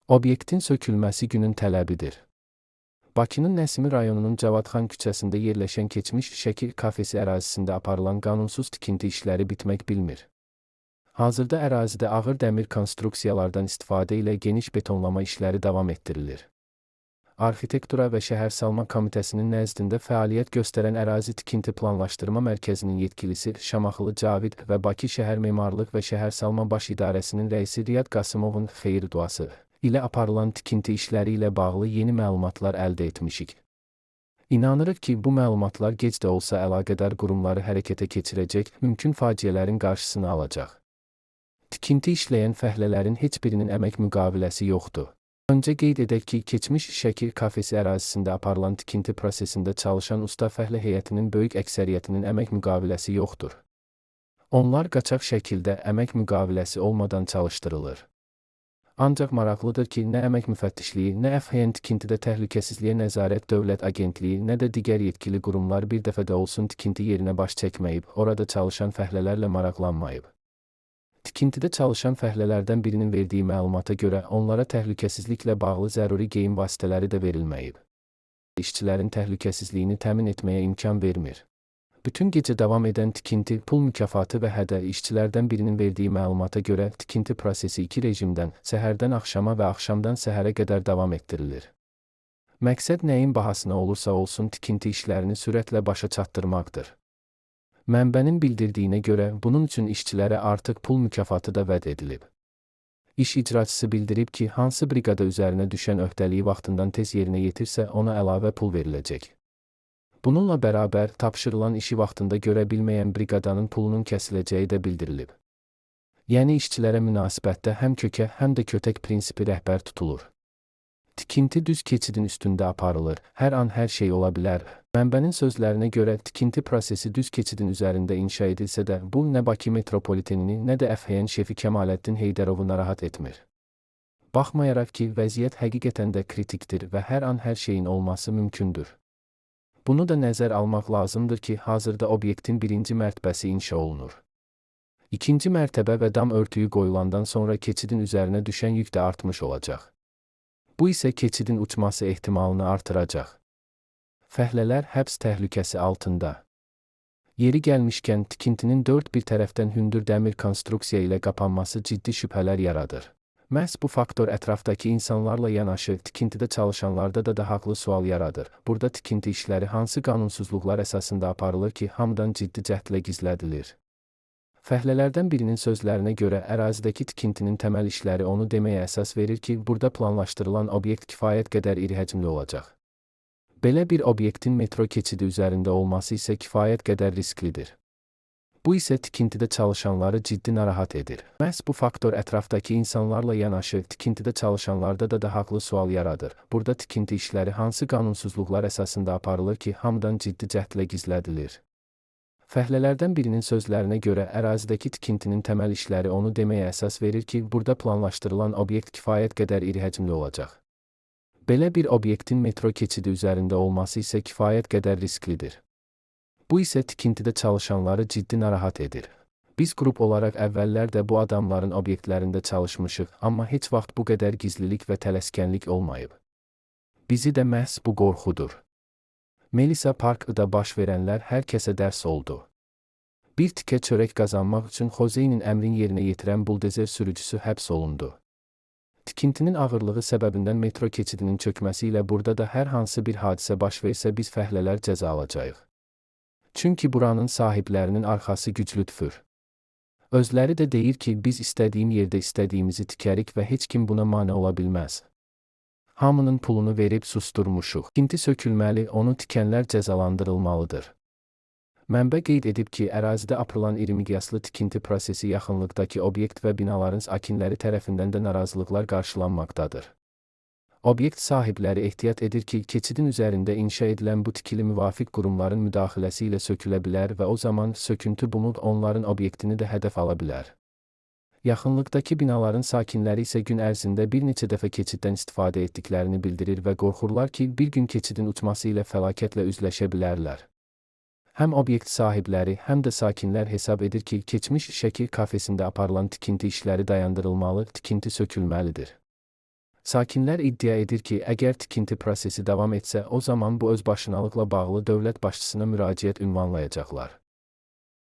Obyektin sökülməsi günün tələbidir. Bakının Nəsimi rayonunun Cavadxan küçəsində yerləşən keçmiş Şəkil kafesi ərazisində aparılan qanunsuz tikinti işləri bitmək bilmir. Hazırda ərazidə ağır dəmir konstruksiyalardan istifadə ilə geniş betonlama işləri davam etdirilir. Arxitektura və Şəhərsalma Komitəsinin nəzdində fəaliyyət göstərən Ərazi Tikinti Planlaşdırma Mərkəzinin yetkilisi Şamaxılı Cavid və Bakı Şəhər Memarlıq və Şəhərsalma Baş İdarəsinin rəisi Riyad Qasımovun xeyir duası ilə aparılan tikinti işləri ilə bağlı yeni məlumatlar əldə etmişik. İnanırıq ki, bu məlumatlar gec də olsa əlaqədar qurumları hərəkətə keçirəcək, mümkün faciələrin qarşısını alacaq. Tikinti işləyən fəhlələrin heç birinin əmək müqaviləsi yoxdur. Öncə qeyd edək ki, keçmiş Şəkil kafesi ərazisində aparılan tikinti prosesində çalışan usta fəhlə heyətinin böyük əksəriyyətinin əmək müqaviləsi yoxdur. Onlar qaçaq şəkildə əmək müqaviləsi olmadan çalışdırılır. Ancaq maraqlıdır ki, nə əmək müfəttişliyi, nə FHN tikintidə təhlükəsizliyə nəzarət dövlət agentliyi, nə də digər yetkili qurumlar bir dəfə də olsun tikinti yerinə baş çəkməyib, orada çalışan fəhlələrlə maraqlanmayıb. Tikintidə çalışan fəhlələrdən birinin verdiyi məlumata görə onlara təhlükəsizliklə bağlı zəruri geyim vasitələri də verilməyib. İşçilərin təhlükəsizliyini təmin etməyə imkan vermir. Bütün gecə davam edən tikinti, pul mükafatı və hədə işçilərdən birinin verdiyi məlumata görə tikinti prosesi iki rejimdən, səhərdən axşama və axşamdan səhərə qədər davam etdirilir. Məqsəd nəyin bahasına olursa olsun tikinti işlərini sürətlə başa çatdırmaqdır. Mənbənin bildirdiyinə görə bunun üçün işçilərə artıq pul mükafatı da vəd edilib. İş icraçısı bildirib ki, hansı briqada üzərinə düşən öhdəliyi vaxtından tez yerinə yetirsə, ona əlavə pul veriləcək. Bununla bərabər tapşırılan işi vaxtında görə bilməyən briqadanın pulunun kəsiləcəyi də bildirilib. Yəni işçilərə münasibətdə həm kökə, həm də kötək prinsipi rəhbər tutulur. Tikinti düz keçidin üstündə aparılır. Hər an hər şey ola bilər. Mənbənin sözlərinə görə tikinti prosesi düz keçidin üzərində inşa edilsə də, bu nə Bakı metropolitenini, nə də FHN şefi Kəmaləddin Heydərovu narahat etmir. Baxmayaraq ki, vəziyyət həqiqətən də kritikdir və hər an hər şeyin olması mümkündür. Bunu da nəzər almaq lazımdır ki, hazırda obyektin birinci mərtəbəsi inşa olunur. İkinci mərtəbə və dam örtüyü qoyulandan sonra keçidin üzərinə düşən yük də artmış olacaq. Bu isə keçidin uçması ehtimalını artıracaq. Fəhlələr həbs təhlükəsi altında. Yeri gəlmişkən tikintinin dörd bir tərəfdən hündür dəmir konstruksiya ilə qapanması ciddi şübhələr yaradır. Məhz bu faktor ətrafdakı insanlarla yanaşı tikintidə çalışanlarda da haqlı sual yaradır. Burada tikinti işləri hansı qanunsuzluqlar əsasında aparılır ki, hamıdan ciddi cəhdlə gizlədilir? Fəhlələrdən birinin sözlərinə görə ərazidəki tikintinin təməl işləri onu deməyə əsas verir ki, burada planlaşdırılan obyekt kifayət qədər iri həcmli olacaq. Belə bir obyektin metro keçidi üzərində olması isə kifayət qədər risklidir. Bu isə tikintidə çalışanları ciddi narahat edir. Məhz bu faktor ətrafdakı insanlarla yanaşı tikintidə çalışanlarda da haqlı sual yaradır. Burada tikinti işləri hansı qanunsuzluqlar əsasında aparılır ki, hamıdan ciddi cəhdlə gizlədilir? Fəhlələrdən birinin sözlərinə görə ərazidəki tikintinin təməl işləri onu deməyə əsas verir ki, burada planlaşdırılan obyekt kifayət qədər iri həcmli olacaq. Belə bir obyektin metro keçidi üzərində olması isə kifayət qədər risklidir. Bu isə tikintidə çalışanları ciddi narahat edir. Biz qrup olaraq əvvəllər də bu adamların obyektlərində çalışmışıq, amma heç vaxt bu qədər gizlilik və tələskənlik olmayıb. Bizi də məhz bu qorxudur. Melisa Parkda baş verənlər hər kəsə dərs oldu. Bir tikə çörək qazanmaq üçün Xozeynin əmrini yerinə yetirən buldozer sürücüsü həbs olundu. Tikintinin ağırlığı səbəbindən metro keçidinin çökməsi ilə burada da hər hansı bir hadisə baş versə biz fəhlələr cəza alacağıq. Çünki buranın sahiblərinin arxası güclüdür. Özləri də deyir ki, biz istədiyim yerdə istədiyimizi tikərik və heç kim buna mane ola bilməz. Hamının pulunu verib susturmuşuq. Tikinti sökülməli, onu tikənlər cəzalandırılmalıdır. Mənbə qeyd edib ki, ərazidə aparılan iri miqyaslı tikinti prosesi yaxınlıqdakı obyekt və binaların sakinləri tərəfindən də narazılıqlar qarşılanmaqdadır. Obyekt sahibləri ehtiyat edir ki, keçidin üzərində inşa edilən bu tikili müvafiq qurumların müdaxiləsi ilə sökülə bilər və o zaman söküntü bunu onların obyektini də hədəf ala bilər. Yaxınlıqdakı binaların sakinləri isə gün ərzində bir neçə dəfə keçiddən istifadə etdiklərini bildirir və qorxurlar ki, bir gün keçidin uçması ilə fəlakətlə üzləşə bilərlər. Həm obyekt sahibləri, həm də sakinlər hesab edir ki, keçmiş Şəkil kafesində aparılan tikinti işləri dayandırılmalı, tikinti sökülməlidir. Sakinlər iddia edir ki, əgər tikinti prosesi davam etsə, o zaman bu özbaşınalıqla bağlı dövlət başçısına müraciət ünvanlayacaqlar.